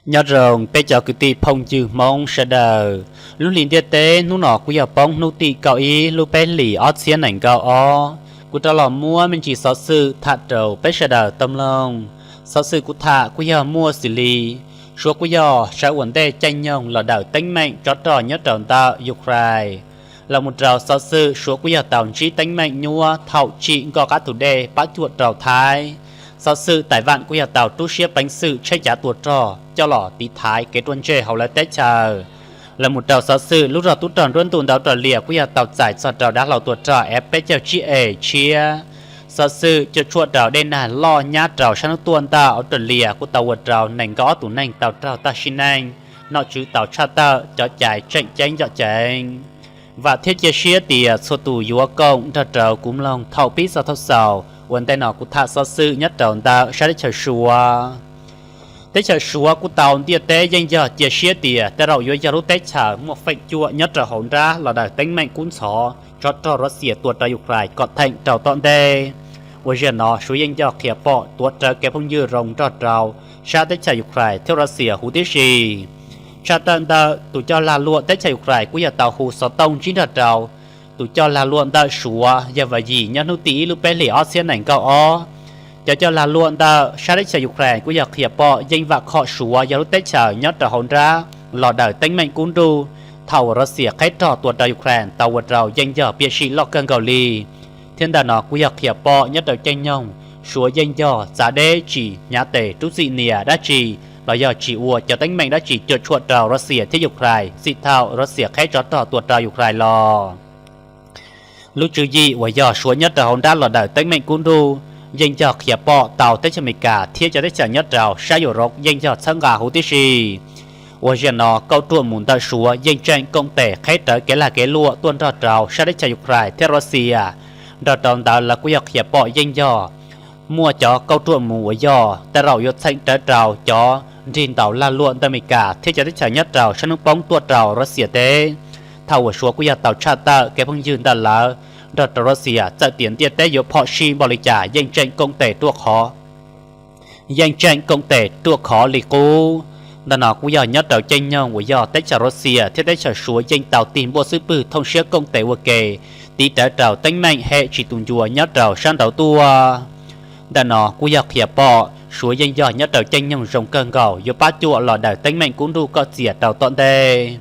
Nyob zoo peb cov kwv tij phooj ywg Hmoob sawv daws. Lub hli ntiaj teb hnub no kuj yog poob hnub tim kaum ib lub peb hlis ob txhiab nees nkaum ob. Kuv rov los muab me ntsis xov xwm tham rau peb sawv daws tau mloog. Xov xwm kuv tham kuj yog muaj xws li, Suav kuj yog sawv ua ntej caij nyoog los daws teeb meem tsov rog nyob rau ntawm Ukraine. Los mus rau xov xwm Suav kuj yog tau ntsib teeb meem nyuaj thaum tsim nkoj qab tus dej pab cuam rau Thaib. Xov xwm Taiwan kuj yog tau rub siab peev xwm tsheb cav tua rog coj los tiv thaiv kev ruaj ntseg hauv lawv teb chaws. Los mus rau xov xwm lub zog tub rog nruab ntuj ntawm Australia kuj yog tau txais txog rau dav hlau tua rog F peb caug tsib E tshiab. Xov xwm cuam tshuam rau dej nag loj nyab rau sab hnub tuaj ntawm Australia kuj tau ua rau nees nkaum ob tus neeg tau raug tag sim neej, nom tswv tau tshaj tawm cov cai tseem ceeb ncom ceev. Vam thiab cia siab tias txhua tus yuav koom nrog rau kuv mloog thaum pib txog thaum xaus. Ua ntej no kuv tham xov xwm nyob rau ntawm sab teb chaws Suav. Teb chaws Suav kuj tau ntiaj teb yeej yog cia siab tias tej zaum yuav yog lub teb chaws muaj feem cuam nyob rau hauv nrab los daws teeb meem kub ntxhov tsov rog Russia tua rau Ukraine kom theem rau tom ntej. Uas zaum no Suav yeej yog qhia pom tuav rawv kev phooj ywg zoo nrog rau sab teb chaws Ukraine thiab Russia huv tib si. Tshaj tawm ntawm tus coj lag luam teb chaws Ukraine kuj yog tau hu xov tooj ntsib nrog rau tus coj lag luam ntawm Suav yog Vam Yim nyob hnub tim ib lub peb hlis ob txhiab nees nkaum ob. Cov coj lag luam ntawm sab teb chaws Ukraine kuj yog qhia pom yeej vam khom Suav yog lub teb chaws nyob rau hauv nrab los daws teeb meem kub nruj thaum uas Russia qheb rog tua rau Ukraine tau ua rau yeej yog piam sij loj kawg nkaus li. Thiab ntawm no kuj yog qhia pom nyob rau caij nyoog Suav yeej yog txav deb tsis hnyav tes rub txim nias dab tsi los yog tsis ua cov teeb meem dab tsi cuam tshuam rau Russia thiab Ukraine txij thaum Russia qheb tsov rog tua rau Ukraine los. Lub tswv yim uas yog Suav nyob rau hauv nrab los daws teeb meem kub nruj yeej yog qhia pom tau teb chaws Amelikas thiab cov teb chaws nyob rau sab Europe yeej yog txhawb nqa huv tib si. Uas zaum no kauj ruam mus ntawm Suav yeej tseem koom tes qheb rawv kev lag kev luam tuaj nrog rau sab teb chaws Ukraine thiab Russia. Nrog rau ntawd lawv kuj yog qhia pom yeej yog muaj cov kauj ruam mus uas yog tej zaum yuav txheem rawv rau cov nrig ntaus lag luam ntawm Amelikas thiab cov teb chaws nyob rau sab hnub poob tuaj rau Russia teb. Thaum uas Suav kuj yog tau tshaj tawm kev phooj ywg ntawm lawv nrog rau Russia txawm tias ntiaj teb yuav phom sij npaum li cas yeej tseem koom tes ruaj khov yeej tseem koom tes ruaj khov li qub. Ntawm no kuj yog nyob rau caij nyoog uas yog teb chaws Russia thiab teb chaws Suav yeej tau tig npuaj xub pwg thooj siab koom tes ua ke, tiv rawv rau teeb meem hem tsis tu ncua nyob rau sab nraud tuaj. Ntawm no kuj yog qhia pom Suav yeej yog nyob rau caij nyoog zoo kawg nkaus yuav pab cuam los daws teeb meem kub nruj kom txias rau tom ntej.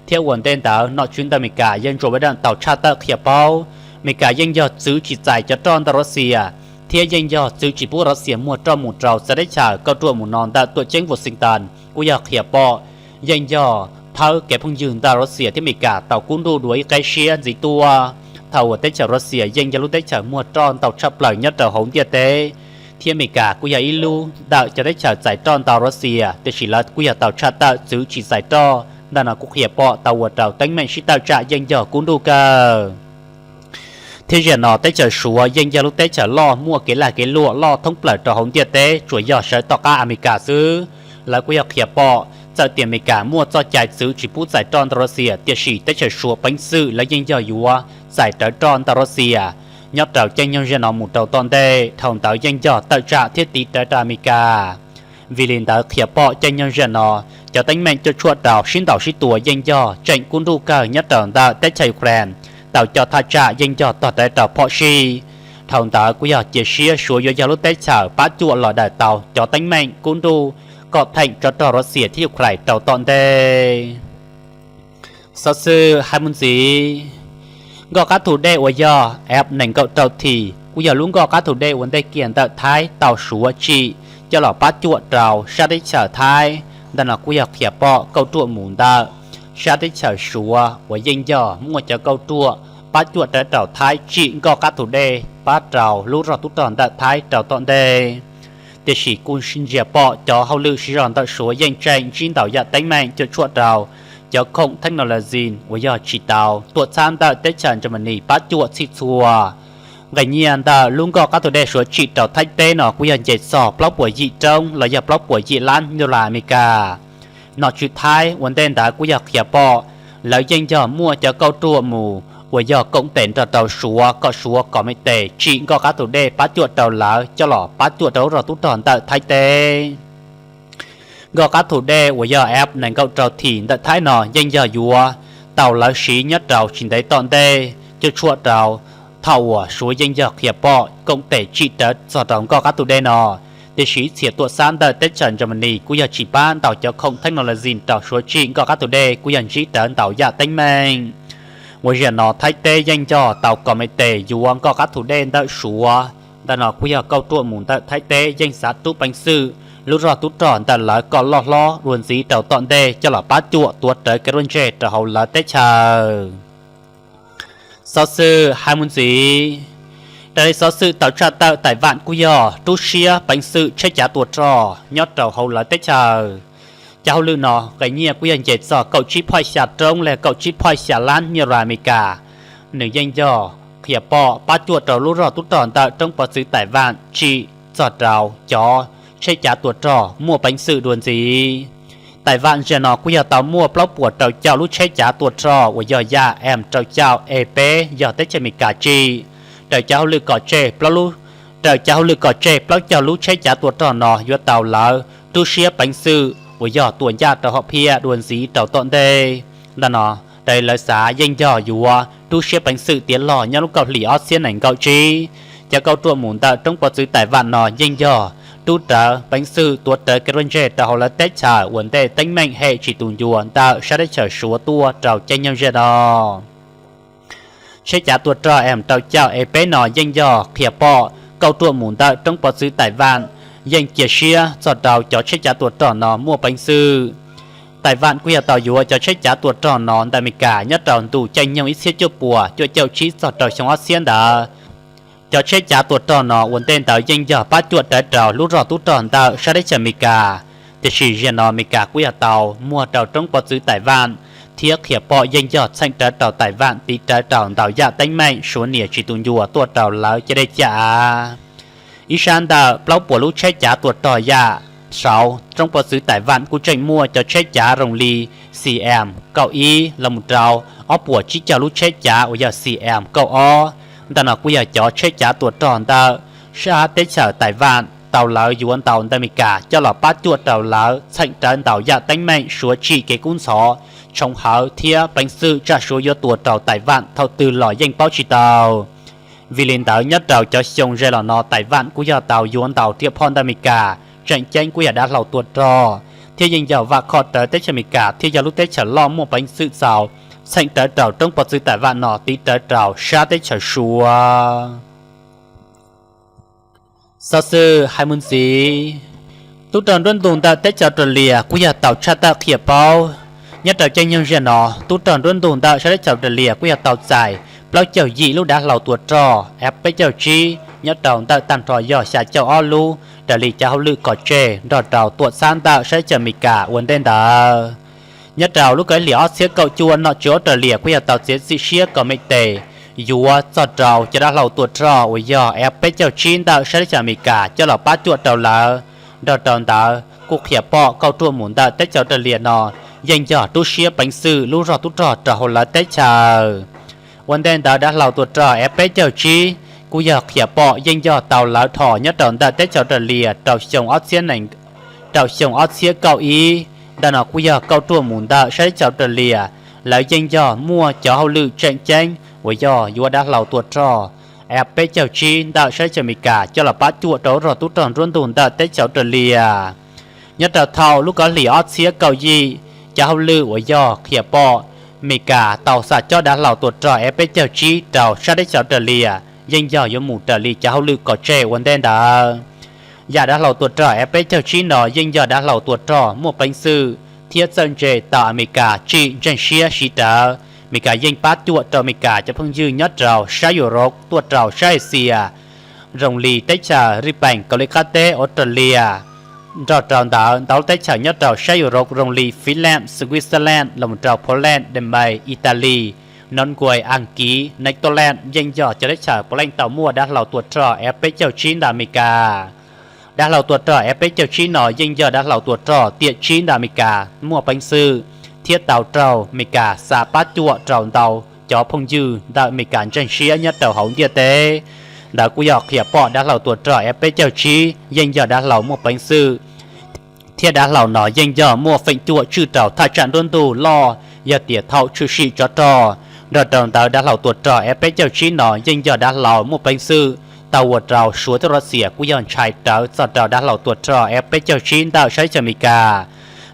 Thiab ua ntej ntawd nom tswv ntawm Amelikas yog Joe Biden tau tshaj tawm qhia paub, Amelikas yeej yog txwv tsis txais cov roj ntawm Russia, thiab yeej yog txwv tsis pub Russia muag roj mus rau txawv teb chaws. Kauj ruam mus no ntawm tuam ceeb Washington kuj yog qhia pom yeej yog thawb kev phooj ywg ntawm Russia thiab Amelikas tau kub nruj dua ib qeb siab ntxiv tuaj. Thaum uas teb chaws Russia yeej yog lub teb chaws muag roj ntau tshaj plaws nyob rau hauv ntiaj teb, thiab Amelikas kuj yog ib lub ntawm cov teb chaws txais roj ntau Russia, tiam sis lawv kuj yog tau tshaj tawm txwv tsis txais roj. Ntawm no kuj qhia pom tau ua rau teeb meem sib tawm tsam yeej yog kub nruj kawg. Thiab zaum no teb chaws Suav yeej yog lub teb chaws loj muaj kev lag kev luam loj thoob plaws rau hauv ntiaj teb, tsuas yog sawv tom qab Amelikas xwb. Lawv kuj yog qhia pom txawm tias Amelikas muaj txoj cai txwv tsis pub txais roj ntawm Russia, tiam sis teb chaws Suav peev xwm lawv yeej yog yuav txais rawv roj ntawm Russia nyob rau caij nyoog zaum no mus rau tom ntej, dhau ntawd yeej yog tawm tsam thiab tiv rawv rau Amelikas. Vim li ntawd qhia pom caij nyoog zaum no cov teeb meem cuam tshuam rau sib ntaus sib tua yeej yog tseem kub nruj kawg nyob rau ntawm teb chaws Ukraine, tau coj thaj tsam yeej yog tog rawv rau phom sij. Dhau ntawd kuj yog cia siab Suav yuav yog lub teb chaws pab cuam los daws tau cov teeb meem kub nruj kom theem tsov rog Russia thiab Ukraine rau tom ntej. Xov xwm hais mus ntxiv, nkoj qab tus dej uas yog F nees nkaum rau T kuj yog lub nkoj qab tus dej ua ntej kiag ntawm Thaib tau Suav tsim coj los pab cuam rau sab teb chaws Thaib. Ntawm no kuj yog qhia pom kauj ruam mus ntawm sab teb chaws Suav uas yeej yog muaj cov kauj ruam pab cuam rawv rau Thaib tsim nkoj qab tus dej pab rau lub zog tub rog ntawm Thaib rau tom ntej. Tiam sis kuj ntsia pom cov hauj lwm siv zog ntawm Suav yeej tseem ntsib ntau yam teeb meem cuam tshuam rau cov khoom technology uas yog tsis tau tuam txhab ntawm teb chaws Germany pab cuam txhij txhua. Nqe nyiaj ntawm lub nkoj qab tus dej Suav tsim rau Thaib teb no kuj yog nce txog plaub puas yim roob los yog plaub puas yim lab dollar Amelikas. Nom tswv Thaib ua ntej ntawd kuj yog qhia pom lawv yeej yog muaj cov kauj ruam mus uas yog koom tes nrog rau Suav kom Suav kom me tes tsim nkoj qab tus dej pab cuam rau lawv coj los pab cuam rau lub zog tub rog ntawm Thaib teb. Nkoj qab thu dej uas yog F nees nkaum rau T ntawm Thaib no yeej yog yuav tau lawv siv nyob rau tsis ntev tom ntej cuaj tshuaj rau thaum uas Suav yeej yog qhia pom koom tes tsim rawv txog rau nkoj qab thu dej no. Tiam sis txhia tuaj xab ntawm teb chaws Germany kuj yog tsis pab ntau cov khoom technology rau Suav tsim nkoj qab thu dej, kuj yog ntsib rawv ntau yam teeb meem. Uas ziag no Thaib teb yeej yog tau kom me tes yuav nkoj qab thu dej ntawm Suav. Ntawm no kuj yog kauj ruam mus ntawm Thaib teb yeej xav rub peev xwm lub rog tub rog ntawm lawv kom loj hlob dua ntxiv rau tom ntej coj los pab cuam tuav rawv kev ruaj ntseg rau hauv lawv teb chaws. Xov xwm hais mus ntxiv, raws li xov xwm tau tshaj tawm Taiwan kuj yog rub siab peev xwm tsheb cav tua rog nyob rau hauv lawv teb chaws. Cov hauj lwm no qee nyiaj kuj yog nce txog kaum tsib phoj xya roob los kaum tsib phoj xya lab nyiaj ras Amelikas. Nws yeej yog qhia pom pab cuam rau lub rog tub rog ntawm roob pov txwv Taiwan tsim txog rau cov tsheb cav tua rog muaj peev xwm dua ntxiv. Taiwan ziag no kuj yog tau muaj plaub puas rau caum lub tsheb cav tua rog uas yog yam M rau caum E peb yog teb chaws Amelikas tsim. Raws cov hauj lwm kom tseg plaub lub, raws cov hauj lwm kom tseg plaub caug lub tsheb cav tua rog no yuav tau lawv rub siab peev xwm uas yog tua ncaj rau hom phiaj dua ntxiv rau tom ntej. Ntawm no raws lawv xav yeej yog yuav rub siab peev xwm tiav log nyob lub kaum hlis ob txhiab nees nkaum tsib. Cov kauj ruam mus ntawm roob pov txwv Taiwan no yeej yog rub rawv peev xwm tuav rawv kev ruaj ntseg rau hauv lawv teb chaws ua ntej teeb meem hem tsis tu ncua ntawm sab teb chaws Suav tuaj rau caij nyoog ziag no. Tsheb cav tua rog M rau caum E peb no yeej yog qhia pom kauj ruam mus ntawm roob pov txwv Taiwan yeej cia siab txog rau cov tsheb cav tua rog no muaj peev xwm. Taiwan kuj yog tau yuav cov tsheb cav tua rog no ntawm Amelikas nyob rau ntu caij nyoog ib txhiab cuaj puas cuaj caum tsib txog rau xyoo ob txhiab ntawd. Cov tsheb cav tua rog no ua ntej ntawd yeej yog pab cuam rawv rau lub rog tub rog ntawm sab teb chaws Amelikas, tiam sis ziag no Amelikas kuj yog tau muag rau roob pov txwv Taiwan, thiab qhia pom yeej yog txheem rawv rau Taiwan tiv rawv rau ntau yam teeb meem Suav nias tsis tu ncua tuaj rau lawv caj dej caj av. Ib sab ntawm plaub puas lub tsheb cav tua rog yam saud, roob pov txwv Taiwan kuj tseem muaj cov tsheb cav zoo li C M kaum ib los mus rau ob puas tsib caug lub tsheb cav uas yog C M kaum ob. Ntawm no kuj yog cov tsheb cav tua rog ntawm sab teb chaws Taiwan tau lawv yuav ntau ntawm Amelikas coj los pab cuam rau lawv txheem rawv ntau yam teeb meem Suav tsim kev kub ntxhov, tshoov hawv thiab peev xwm tsam Suav yuav tua rau Taiwan thaum twg los yeej paub tsis tau. Vim li ntawd nyob rau cov xyoo ze los no Taiwan kuj yog tau yuav ntau riam phom ntawm Amelikas, tseem ceeb kuj yog dav hlau tua rog, thiab yeej yog vam khom rawv teb chaws Amelikas thiaj yog lub teb chaws loj muaj peev xwm txaus txheem rawv rau roob pov txwv Taiwan no tiv rawv rau sab teb chaws Suav. Xov xwm hais mus ntxiv, tub rog nruab ntug ntawm teb chaws Australia kuj yog tau tshaj tawm qhia paub. Nyob rau caij nyoog ziag no, tub rog nruab ntug ntawm sab teb chaws Australia kuj yog tau txais plaub caug yim lub dav hlau tua rog F peb caug tsib nyob rau ntawm tag nrho yog xya caum ob lub raws li cov hauj lwm kom tseg nrog rau tuam txhab ntawm sab teb chaws Amelikas ua ntej ntawd. Nyob rau lub kaum ib hlis ob txhiab kaum cuaj, nom tswv Australia kuj yog tau txiav txim siab kom me tes yuav txog rau cov dav hlau tua rog uas yog F peb caug tsib ntawm sab teb chaws Amelikas coj los pab cuam rau lawv. Nrog rau ntawd kuj qhia pom kauj ruam mus ntawm teb chaws Australia no yeej yog rub siab peev xwm lub rog tub rog rau hauv lawv teb chaws. Ua ntej ntawd dav hlau tua rog F peb caug tsib kuj yog qhia pom yeej yog tau lawv dhos nyob rau ntawm teb chaws Australia rau xyoo ob txhiab nees, rau xyoo ob txhiab kaum ib. Ntawm no kuj yog kauj ruam mus ntawm sab teb chaws Australia, lawv yeej yog muaj cov hauj lwm tseem ceeb uas yog yuav dav hlau tua rog F peb caug tsib ntawm sab teb chaws Amelikas coj los pab cuam rau lub rog tub rog nruab ntug ntawm teb chaws Australia. Nyob rau thaum lub kaum hlis ob txhiab kaum yim, cov hauj lwm uas yog qhia pom Amelikas tau xa cob dav hlau tua rog F peb caug tsib rau sab teb chaws Australia yeej yog yuav mus raws li cov hauj lwm kom tseg ua ntej ntawd. Yam dav hlau tua rog F peb caug tsib no yeej yog dav hlau tua rog muaj peev xwm thiab txawj ntse tau Amelikas tsim ntseeg siab siv rawv. Amelikas yeej pab cuam rau Amelikas cov phooj ywg nyob rau sab Europe tuaj rau sab Asia, zoo li teb chaws Nyij Pooj, Kaus Lim qab teb, Australia. Nrog rau ntawd ntau lub teb chaws nyob rau sab Europe zoo li Finland, Switzerland los mus rau Poland, Denmark, Italy, Norway, Askiv, Netherlands yeej yog cov teb chaws puav leej tau muaj dav hlau tua rog F peb caug tsib ntawm Amelikas. Dav hlau tua rog F peb caug tsib no yeej yog dav hlau tua rog tiam tsib ntawm Amelikas muaj peev xwm thiab tau raug Amelikas xa pab cuam rau ntau cov phooj ywg ntawm Amelikas ntseeg siab nyob rau hauv ntiaj teb. Ntawd kuj yog qhia pom dav hlau tua rog F peb caug tsib yeej yog dav hlau muaj peev xwm Thiab dav hlau no yeej yog muaj feem cuam tswj rau thaj tsam nruab ntug loj, yog tias thaum tshwm sim tsov rog. Nrog rau ntawd dav hlau tua rog F peb caug tsib no yeej yog dav hlau muaj peev xwm tau ua rau Suav thiab Russia kuj yog ntshai rawv txog rau dav hlau tua rog F peb caug tsib ntawm sab teb chaws Amelikas.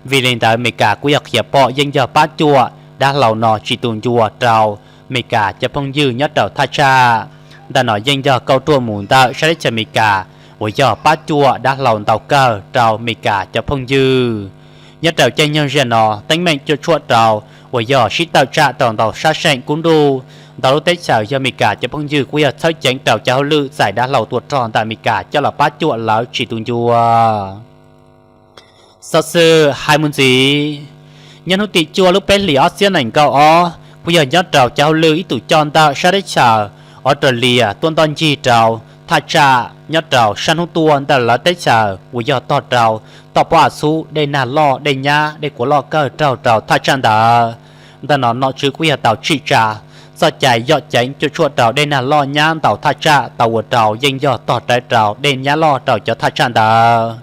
Vim li ntawd Amelikas kuj yog qhia pom yeej yog pab cuam dav hlau no tsis tu ncua rau Amelikas cov phooj ywg nyob rau thaj tsam. Ntawm no yeej yog kauj ruam mus ntawm sab teb chaws Amelikas uas yog pab cuam dav hlau ntau kawg rau Amelikas cov phooj ywg. Nyob rau caij nyoog zaum no teeb meem cuam tshuam rau uas yog sib tawm tsam rau ntau sab seem kub nruj, ntau lub teb chaws yog Amelikas cov phooj ywg kuj yog txhawb ceev rau cov hauj lwm txais dav hlau tua rog ntawm Amelikas coj los pab cuam lawv tsis tu ncua. Xov xwm hais mus ntxiv, nyob hnub tim cuaj lub peb hlis ob txhiab nees nkaum ob kuj yog nyob rau cov hauj lwm ib tug coj ntawm sab teb chaws Australia tuaj ntoj ncig rau thaj tsam nyob rau sab hnub tuaj ntawm lawv teb chaws uas yog tog rau toj pob av xub dej nag loj dej nyab dej kuav loj kawg raug rau thaj tsam ntawd. Ntawm no nom tswv kuj yog tau tsim tsa txoj cai yom ceev cuam tshuam rau dej nag loj nyab ntau thaj tsam tau ua rau yeej yog tog rawv rau dej nyab loj rau cov thaj tsam ntawd.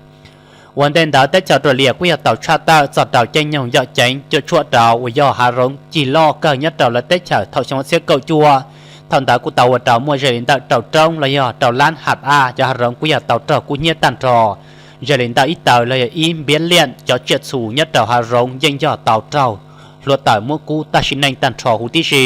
Ua ntej ntawd teb chaws Australia kuj yog tau tshaj tawm txog rau caij nyoog yom ceev cuam tshuam rau uas yog hav zoov cig loj kawg nyob rau lawv teb chaws thaum xyoo ob txhiab kaum cuaj. Thaum ntawd kuj tau ua rau muaj ze li ntawm rau roob los yog rau lab has av cov hav zoov kuj yog tau raug kub hnyiab tag nrho, ze li ntawm ib taw los yog ib npiab liam cov tsiaj txhu nyob rau hav zoov yeej yog tau raug hluav taws muab kub tag sim neej tag nrho huv tib si.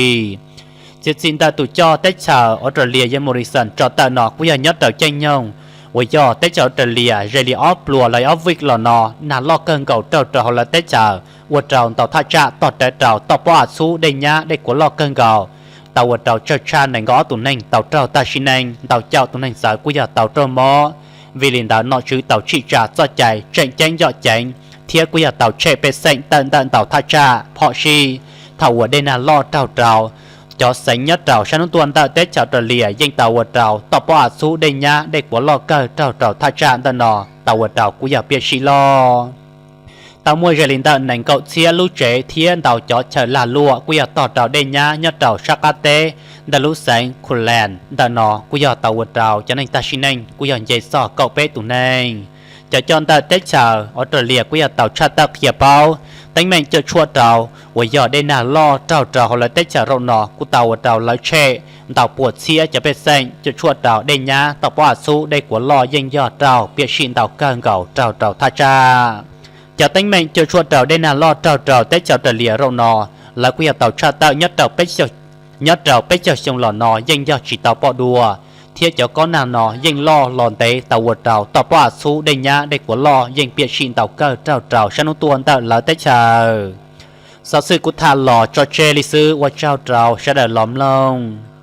Txiav txim ntawm tus coj teb chaws Australia yog Morrison tso tawm no kuj yog nyob rau caij nyoog uas yog teb chaws Australia ze li ob pluas los ob vij los no nag loj kawg nkaus raug rau hauv lawv teb chaws ua rau ntau thaj tsam tog rawv rau toj pob av xub dej nyab dej kuav loj kawg nkaus, tau ua rau tsawg tshaj nees nkaum ob tus neeg tau raug tag sim neej, ntau caum tus neeg txawv kuj yog tau raug mob. Vim li ntawd nom tswv tau tsim tsa txoj cai tseem ceeb yom ceev thiab kuj yog tau tshem pej xeem tawm ntawm ntau thaj tsam phom sij thaum uas dej nag loj raug rau cov xeev nyob rau sab hnub tuaj ntawm teb chaws Australia yeej tau ua rau toj pob av xub dej nyab dej kuav loj kawg raug rau thaj tsam ntawm no tau ua rau kuj yog piam sij loj. Tau muaj ze li ntawm nees nkaum txhiab lub tsev thiab ntau cov chaw lag luam kuj yog tog rau dej nyab nyob rau sab qab teb ntawm lub xeev Queensland ntawm no kuj yog tau ua rau cov neeg tag sim neej kuj yog nce txog kaum peb tus neeg. Cov coj ntawm teb chaws Australia kuj yog tau tshaj tawm qhia paub teeb meem cuam tshuam rau uas yog dej nag loj raug rau hauv lawv teb chaws zaum no kuj tau ua rau lawv tshem ntau puas txhiab cov pej xeem cuam tshuam rau dej nyab toj pob av xub dej kuav loj yeej yog raug piam sij ntau kawg nkaus raug rau thaj tsam. Cov teeb meem cuam tshuam rau dej nag loj raug rau teb chaws Australia zaum no lawv kuj yog tau tshaj tawm nyob rau peb caug xyoo los no yeej yog tsis tau pom dua, thiab cov kob nag no yeej loj los ntev tau ua rau toj pob av xub dej nyab dej kuav loj yeej piam sij ntau kawg raug rau sab hnub tuaj ntawm lawv teb chaws. Xov xwm kuv tham los tso tseg li xwb, ua tsaug rau sawv daws los mloog.